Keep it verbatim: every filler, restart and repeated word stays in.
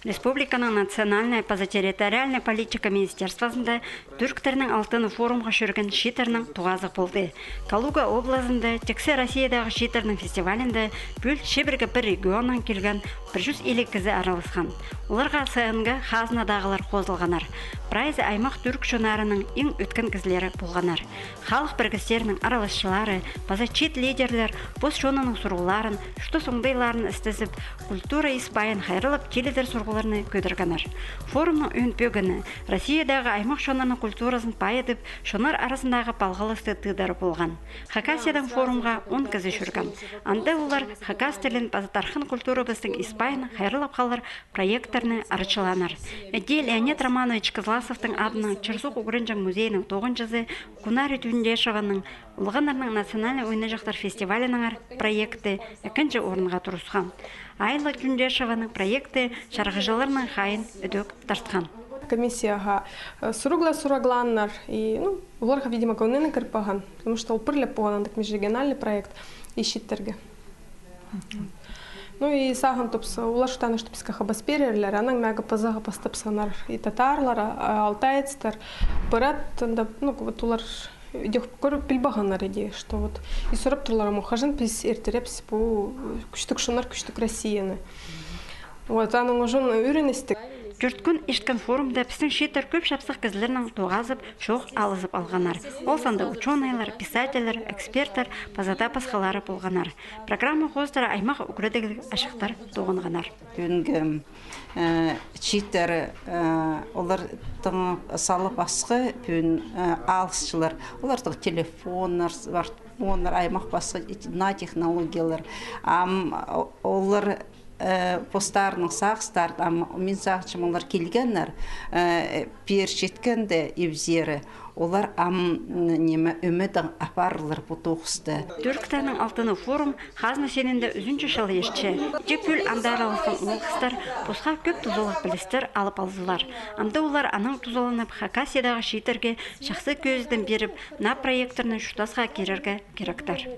Республиканың национальнай паза территориальнай политика министерствозында тӱрктернің алтыны форумға чӧрген чииттернең тоғазығ полды. Калуга облазында тиксі Россиядағы чииттернің фестивалінде пӱӱл чибіргі пір регионнаң килген пір чӱс илиг кізі араласхан. Оларға С Н Г хазынадағылар хозылғаннар. Прайзы аймах тӱрк чоннарының иң ӧткін кізілері полғаннар. Халых пірігістерінің араласчылары паза чиит лидерлер пос чонының сурығларын, чуртас оңдайларын істезіп, культура ис-пайын хайраллап тилідер сурығларны кӧдіргеннер. Форумның ӧӧн пӧгіні Россиядағы аймах чоннарның культуразын пайыдып, чоннар аразындағы палғалысты тыыдар полған. Хакасиядаң форумға он кізі чӧрген. Анда олар хакас тілін паза тархын культурабыстың ис-пайын хайраллап халар проекттерні арачылааннар. Іди Леонид Романович Кызласовтың адынаң чир-суғ ӱгренҷең музейінің тоғынҷызы Кунара Тюндешеваның «Улуғ аннарның национальнай ойнаҷахтар» фестивалінеңер проекті ікінҷі орынға турысхан. Айла Тюндешеваның проекті чарғыҷыларның хайиин ідӧк тартхан. Комиссияға, э, сурығлар сурағлааннар, и, ну, оларға, видимо, кӧңніне кір парған, потому что ол пір ле полған андағ межрегиональный проект ис чииттерге. Ну и сағын тупса, олар чуртаан, что піске хабас пирерлер, анаң мағаа пазарға пастапсаннар. И татарлар, а, алтайецтер, пір ат, анда, ну, вот олар идӧк кӧріп пілбееннер иди, что вот. И сурап турлар, мол, хаҷан піс иртірербіс пу кӱстіг чоннар, кӱстіг Россияны. Вот, анаң уже ӱгреністік. Тӧрт кӱн ирткен форумда пістің чииттер кӧп чапсых кізілернең тоғазып, чоох алызып алғаннар. Ол санда учёныйлар, писательлер, эксперттер, паза даа пасхалары полғаннар. Программа хоостыра аймах ӱгредігліг ачыхтар тоғынғаннар. Пӱӱнгі, э, чииттер, э, олар тың сала пасха, пӱӱн, э, алысчылар. Оларның телефоннар, смартфоннар, аймах пасха, ит-, наа технологиялар. Ам, о-, олар, э, постарының сағыстарын, ам, мин сағынчам, олар килгеннер, э, пеер читкенде ибзері, олар ам, м, ниме, ӧмедең апарылар пу тоғысты. Тӱрктернің алтыны форум хазна синінде ӱзінҷі чыл иртче. Тіп пӱӱл анда араласхан оолғастар посха кӧп тузалығ пілістер алып алзалар. Амды олар анаң тузаланып, Хакасиядағы чииттерге чахсы кӧзідім пиріп, наа проекттерні чуртасха кирерге киректер.